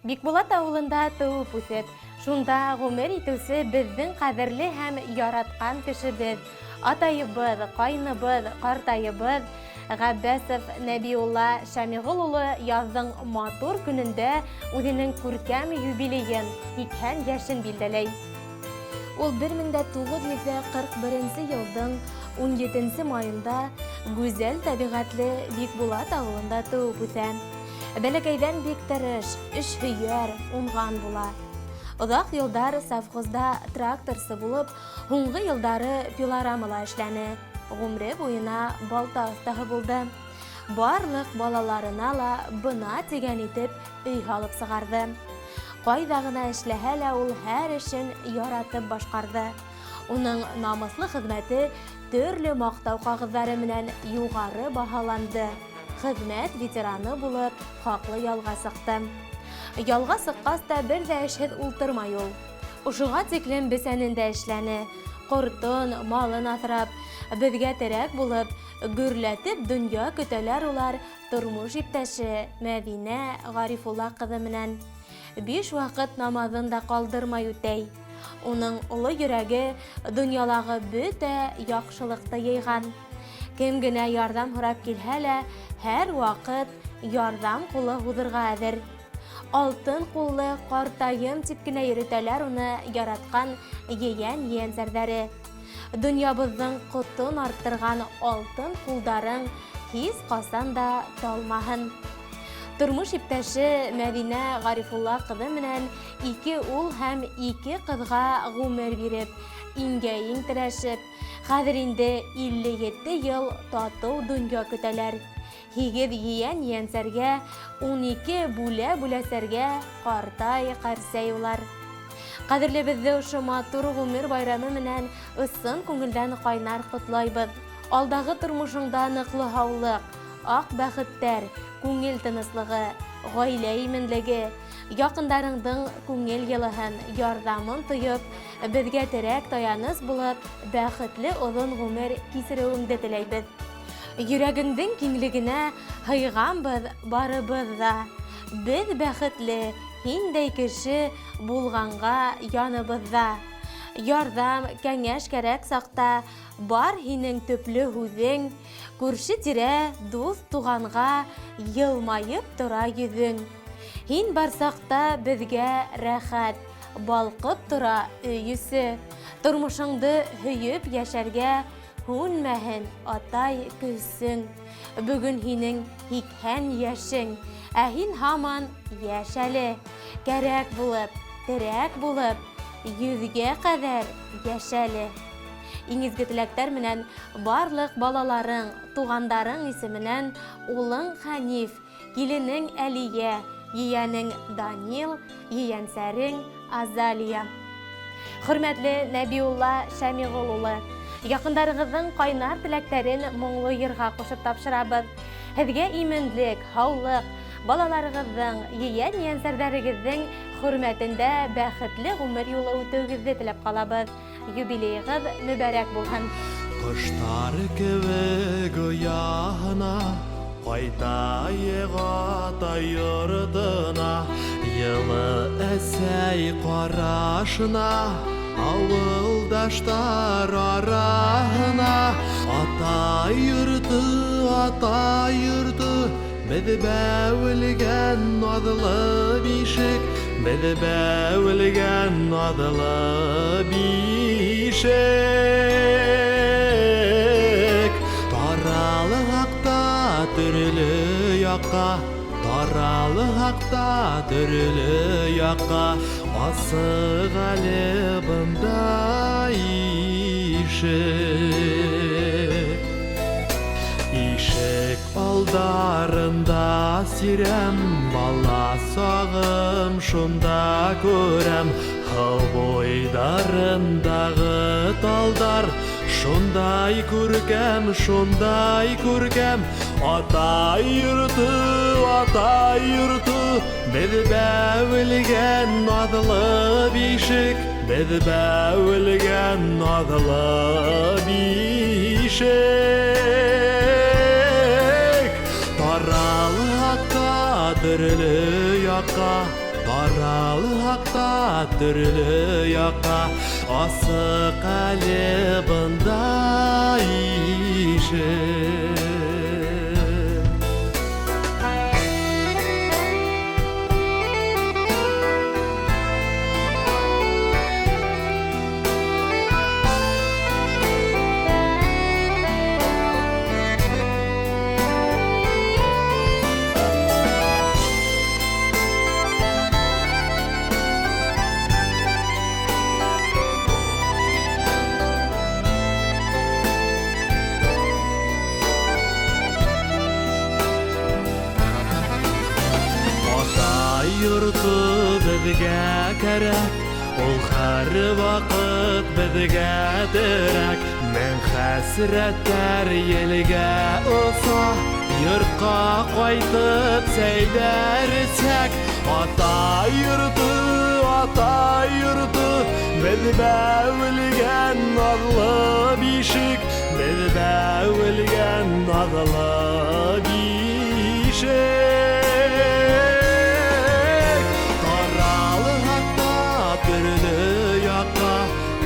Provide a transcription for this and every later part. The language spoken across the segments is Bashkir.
Бикбулат ауылында тыуып үҫеп, шунда ғүмер итеүсе беҙҙең ҡәҙерле һәм яратҡан кешебеҙ, атайыбыҙ, ҡайныбыҙ, ҡартайыбыҙ Ғәббәсов Нәбиулла Шәмиғол улы яҙҙың матур көнөндә үҙенең күркәм юбилейын, 80 йәшен билдәләй. Ул 1941 йылдың 17 майында гүзәл тәбиғәтле Бикбулат ауылында тыуып үҫә. Бәләкәйҙән бик тырыш, эшһөйәр, уңған була. Оҙаҡ йылдар совхозда тракторсы булып, һуңғы йылдары пилорамала эшләне. Ғүмере буйына балта оҫтаһы булды. Барлыҡ балаларына ла бына тигән итеп өй һалып сығарҙы. Ҡайҙа ғына эшләһә лә ул һәр эшен яратып башҡарҙы. Уның намыҫлы хеҙмәте төрлө маҡтау ҡағыҙҙары менән юғары баһаланды. Хеҙмәт ветераны булып хаҡлы ялға сыҡты. Ялға сыҡҡас та бер ҙә эшһеҙ ултырмай ул. Ошоға тиклем бесәнен дә эшләне. Ҡортон, малын аҫрап, беҙгә терәк булып, гөрләтеп донъя көтәләр улар тормош иптәше Мәҙинә Ғарифулла ҡыҙы менән. Биш ваҡыт намаҙын да ҡалдырмай үтәй. Уның оло йөрәге донъялағы бөтә яҡшылыҡты йыйған. Кем генә ярҙам һорап килһә лә, һәр ваҡыт ярҙам ҡулы һуҙырға әҙер. Алтын ҡуллы ҡартайым тип кенә йөрөтәләр уны яратҡан ейән-ейәнсәрҙәре. Донъябыҙҙың ҡотон арттырған алтын ҡулдарың һис ҡасан да талмаһын. Тормош иптәше Мәҙинә Ғарифулла ҡыҙы менән ике ул һәм ике ҡыҙға ғүмер биреп, иңгә-иң терәшеп, хәҙер инде 57 йыл татыу донъя көтәләр. Һигеҙ ейән-ейәнсәргә, 12 бүлә-бүләсәргә ҡартай ҡәрсәй улар. Ҡәҙерлебеҙҙе ошо матур ғүмер байрамы менән ысын күңелдән ҡайнар ҡотлайбыҙ. Алдағы тормошоңда ныҡлы һаулыҡ, аҡ бәхеттәр, күңел тыныслығы, ғаилә именлеге, яҡындарыңдың күңел йылыһын, ярҙамын тойоп, беҙгә терәк таяныс булып, бәхетле оҙон ғүмер кисереүеңде теләйбеҙ. Йөрәгеңдең киңлегенә һыйғанбыҙ барыбыҙ ҙа. Беҙ бәхетле, һиндәй кеше булғанға яныбыҙҙа. Ярҙам, кәңәш кәрәк саҡта бар һинең төплө һүҙең, күрше-тирә, дуҫ-туғанға йылмайып тора йөҙөң. Һин бар саҡта беҙгә рәхәт, балҡып тора өй эсе. Тормошоңдо һөйөп йәшәргә һүнмәһен, атай, көсөң. Бөгөн һинең 80 йәшең, ә һин һаман йәш әле. Кәрәк булып, терәк булып, йөҙгә ҡәҙәр йәшәле. Иң изге теләктәр менән барлыҡ балаларың, туғандарың исеменән улың Хәниф, киленең Әлия, ейәнең Данил, ейәнсәрең Азалия. Хөрмәтле Нәбиулла Шәмиғол улы, яҡындарығыҙҙың ҡайнар теләктәрен моңло йырға ҡушып тапшырабыҙ. Һеҙгә именлек, һаулыҡ, балаларығыҙҙың, ейән-ейәнсәрҙәрегеҙҙең хөрмәтендә бәхетле ғүмер юлы үтеүегеҙҙе теләп ҡалабыҙ. Юбилейығыҙ мөбәрәк булһын! Ҡоштар кеүек ояһына Ҡайтайыҡ атай йортона, Йылы әсәй ҡарашына, Ауылдаштар араһына. Атай йорто, атай йорто, Беҙ бәүелгән наҙлы бишек, Беҙ бәүелгән наҙлы бишек. Таралһаҡ та төрлө яҡҡа, Таралһаҡ та төрлө яҡҡа, Асыҡ әле бында ишек. Ишек алдарында сирәм, Бала сағым шунда күрәм. Һыу буйҙарындағы талдар Шундай күркәм, шундай күркәм. Атай йорто, атай йорто, Беҙ бәүелгән наҙлы бишек, Беҙ бәүелгән наҙлы бишек. Таралһаҡ та төрлө яҡҡа, Таралһаҡ та төрлө яҡҡа, асыҡ әле бында ишек. Атай йорто беҙгә кәрәк, ул һәр ваҡыт беҙгә терәк. Мең хәсрәттәр елгә оса, йортҡа ҡайтып сәйҙәр эсһәк. Атай йорто, атай йорто, беҙ бәүелгән наҙлы бишек, беҙ бәүелгән наҙлы бишек. Таралһаҡ та төрлө яҡҡа,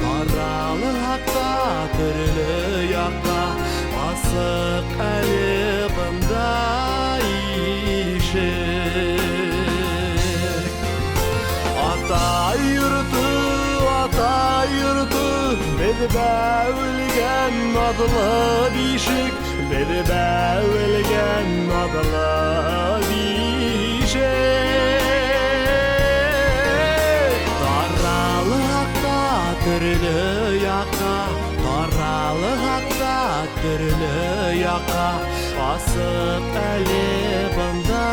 таралһаҡ та төрлө яҡҡа, асыҡ әле бында ишек. Атай йорто, атай йорто, беҙ бәүелгән наҙлы бишек, беҙ бәүелгән наҙлы бишек. Таралһаҡ та төрлө яҡҡа, таралһаҡ та төрлө яҡҡа, асыҡ әле бында